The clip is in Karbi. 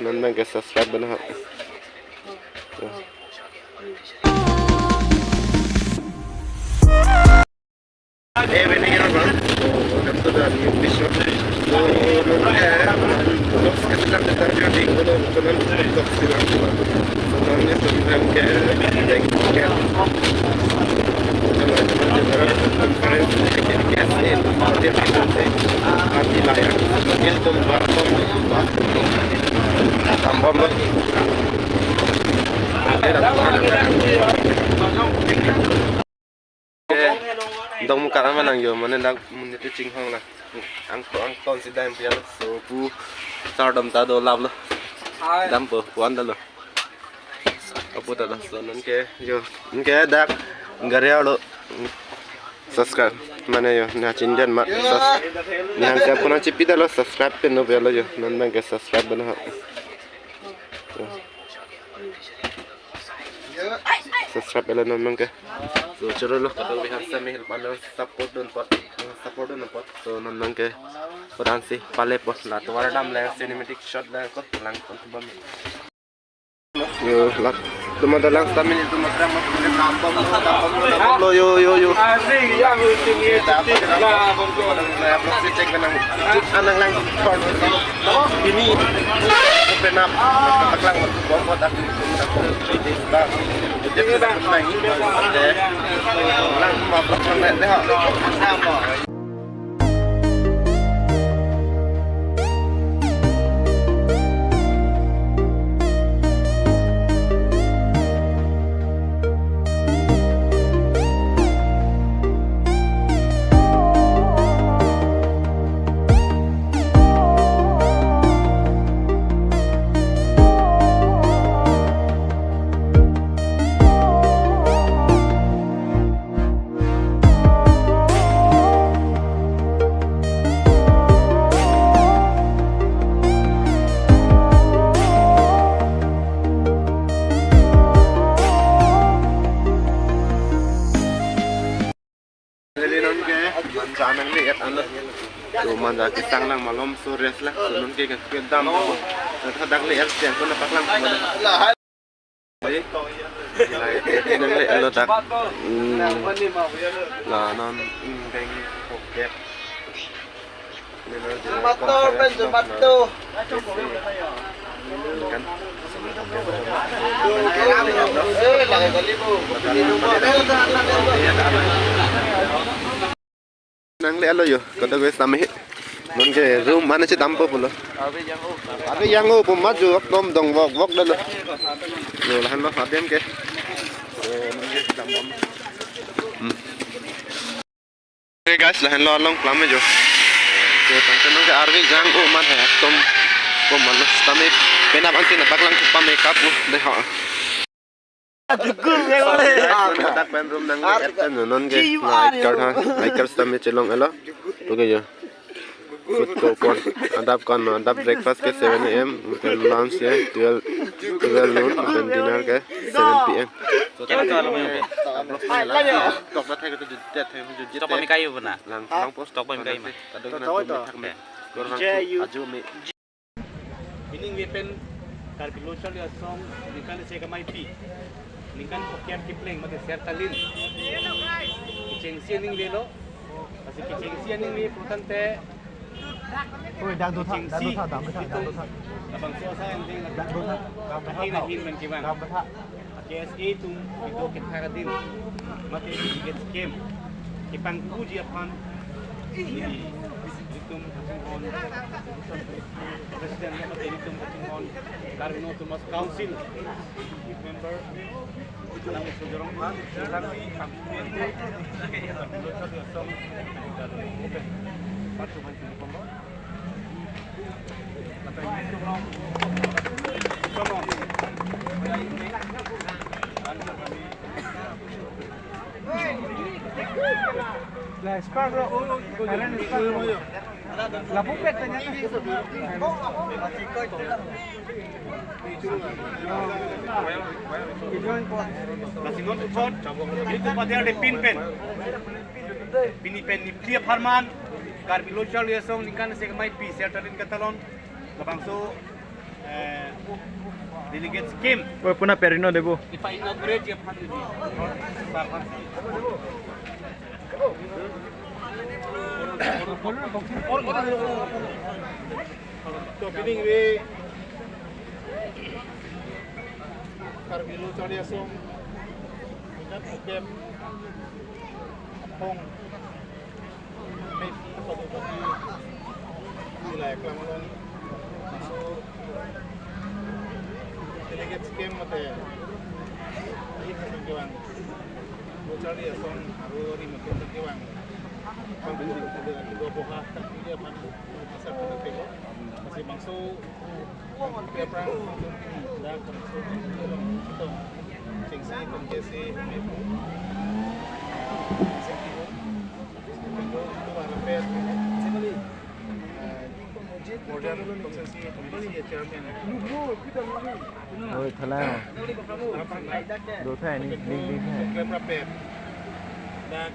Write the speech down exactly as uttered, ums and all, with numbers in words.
Non abang ke subscribe bana. Eh, bini kira bang. Welcome to the new episode. So, eh, vlogs ke silang kita jadi kalau teman vlogs silang. So, kami sebenarnya ke, ke, conference ke, ke, ke, Dongmukak amen nangjo, mane dak monit chinghong la. Angko angton si dam pian so pu sardom ta do lap lo. Dampo puan ta lo. Apu ta lo so non ke jo. Non ke dak gari alo. Subscribe. Mane jo na chinjan ma. Sus-, nihang ke puna chipi ta lo subscribe pen no pian lo jo. Non abang ke subscribe bana. Subscribe elo non abang ke. So choro lo kadokave aphan sami help ano support dun apot, support dun apot. So non abang ke kurang si pale apot la tovar dam le cinematic shot le ko lang kon bam. Yo la tuma dalang sami ni tuma kram lo yo yo yo. Asing yang ucing ye. Check benang. Anang lang. Ini open up. Taklang bom botak. Ini bang. Ini bang. Lang ma blok lang deh. Jadi non ke manja nangli-et ano. Tuh manja kesang lang malom so rest lang. So non ke kedam. Thadak le-et siang ko na paklang. Nangle-et lo dak. Hmm. La non, hmm, deng pocket. Zomato, pen Zomato. Kan. Eh, lagi kali bu. Nangle-et lo yo, kadokave sami. Non ke room mane chedampo pulo. Ave yang o pu maju akdom dong vok vok dalo. Yo lahenlo adem ke. So non ke dam bom. Hmm. Hey guys, lahenlo along plam jo. So tangte non ke arve yang o man hai akdom. Ko man lo sami penap ansi na paklang pame kapu dei ha. Dak pen room nangle-et pen non ke night guard ha, night guard sami chelong-et lo. Okay jo. Food court pon. Adap kan adap breakfast ke seven A M, then lunch ke twelve, twelve noon, then dinner ke seven P M. Kena to alam mo. Tok na thek to jut thek jut. Tok pa mi kayo na. Lang lang post tok pa mi kayo ma. Kadokave thak me. Kurang aju me. Ining le pen Karbi Lo Charli Asong ningkan isi kamai pi. Ningkan pokiar kipling mate ser talin. Kechengsi aning le lo. Lasi kechengsi aning le pulotangte. Oi, dak do tha, dak do tha, dak do tha, dak do tha. Labangso asai angdeng dak do tha, dak do tha. Ahin ahin man kevan. Dak do tha. K S A atum kedo kethak adin mate biggest scam kepangkuji aphan nelitum kachinghon President mate nelitum kachinghon Karbi Autonomous Council member alam sojorong phan sangsi pangkuji ante Karbi Lo Charli Asong open. Patu phan sini kombo. Lasi non puthot, ilitum pader de pin pen. Pini pen niphli apharman, Karbi Lo Charli Asong ningkan isi kamai pi ser talin katalon. Labangso, eh, Delegates came. Oi, puna perino debo. If I inaugurate, you have to do. To bining ve Karbi Lo Charli Asong, ikat bem apong, mei padu padu, sila eklam along, so delegates came mate, ini kami kewang, Lo Charli Asong, aru ri makin kewang, kami kewang, kami kewang, kami kewang, asal kami kewang, masih bangso. Oi, thala. Do thai ni, ding, ding thai.